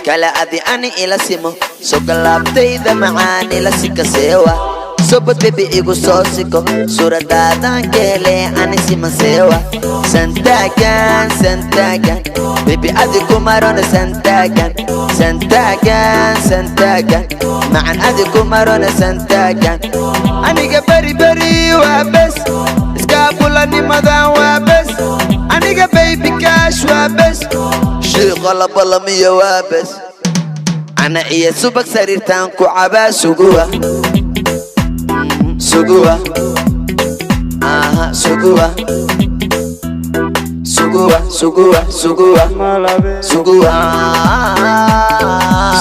Kala adi ani ila simo, sogolaabtayda macaan ila sikaseewa. Sobod baby, igu soo siko, suuradaadan ka hele ani simaseewa. Santaagan, santaagan, baby, adi kumarona santaagan, santaagan, santaagan, macan adi kumarona santaagan. Aniga beri beri waa bes, iskaabulanimadan waa bes. Aniga baby cash waa bes, shiiqa labalamiyo waa bes. Ana iyo subag sariirtaan ku cabaa, suguwa, suguwa, aha, suguwa, suguwa, suguwa, suguwa, suguwa,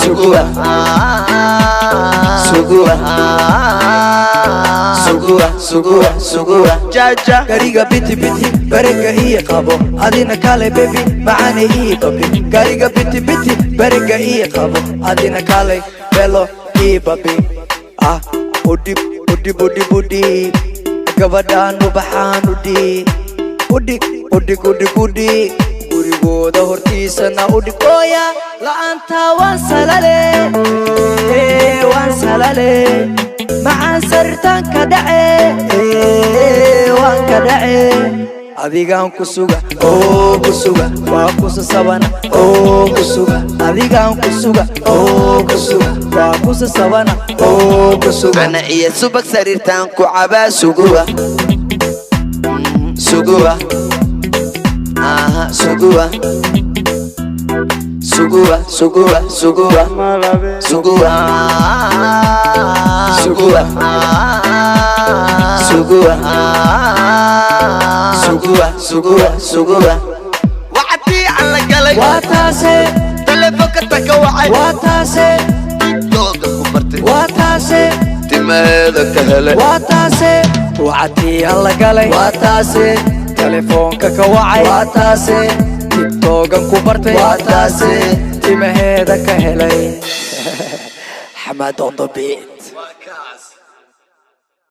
suguwa, suguwa, suguwa, suguwa, suguwa, jaja. Gariga biti biti, barega ii qabo, adina kale baby macana ii babi. Gariga biti biti, barega ii qabo, adina kale belo ii babi. Ah, udhib, udhib, udhib, udhib, gabadhaan ubaxaan udhib, udhig, udhig, udhig, udhig, gurigooda hortiisana udhig. Ooya la'aanta waan salale, waan salale, macaan sariirtaan ka dhace, waan ka dhace. Adigaan ku suga oo ku suga, waa kusasabana oo ku suga. Adigaan ku suga oo ku suga, waa kusasabana oo ku suga. Ana iyo subag sariirtaan ku cabaa, suguwa, suguwa, aha, suguwa, suguwa, suguwa, suguwa, suguwa, suguwa, suguwa, suguwa, suguwa, suguwa. Wacdii aan la galay. Waa taase. Telefoonka taka wacay. Waa taase. Dooga ku bartay. Waa taase. Timaheeda ka helay. Waa taase. Wacdii aan la galay. Waa taase. Telefoonka ka wacay. Waa taase. Tiktoogan ku bartay. Waa taase. Timaheeda ka helay. Xamaad on the beat.